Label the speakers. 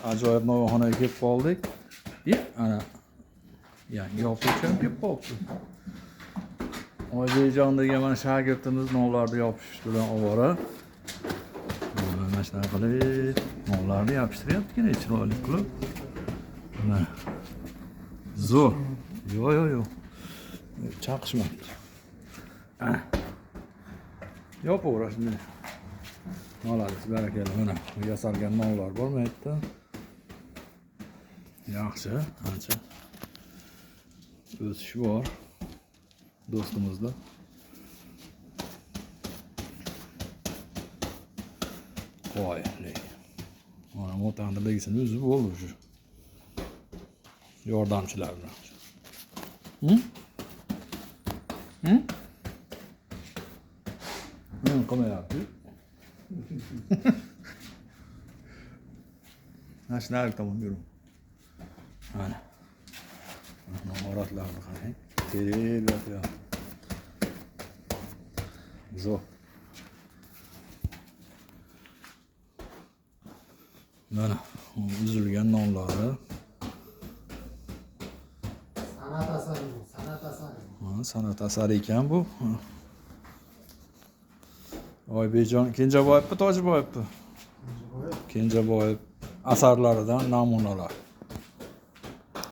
Speaker 1: Ajoyib novvoyxonaga kelib qoldik. Ana yangi yopuvchi ham kelib qolibdi. Oybekjon degan mana shogirdimiz nonlarni yopish bilan ovora. Mana shunaqa qilib nonlarni yopishtiryapti, chiroyli qilib. Mana. Zo'r. Yo'q, yo'q, yo'q. Chaqishmabdi. Ana. Yopaver shunday. Молодец, barakalla. Mana yasalgan nonlar bor bu yerda. Yaxshi, ancha o'sish bor do'stimizda. Qo'y, lekin. Mana bu tandirdagisini o'zi bo'ldi shu. Yordamchilar bilan. Hı? Hı? Hı, qilmayapti. Mana shu narigi tomon yuring. Mana. Mahoratlarni qarang. Terib yotyapti. Zo'r. Mana uzilgan nonlari.
Speaker 2: San'at asari bu, san'at asari.
Speaker 1: Ha, san'at asari ekan bu. Oybekjon Kenjaboyevmi, Tojiboyevmi? Kenjaboyev asarlaridan namunalar.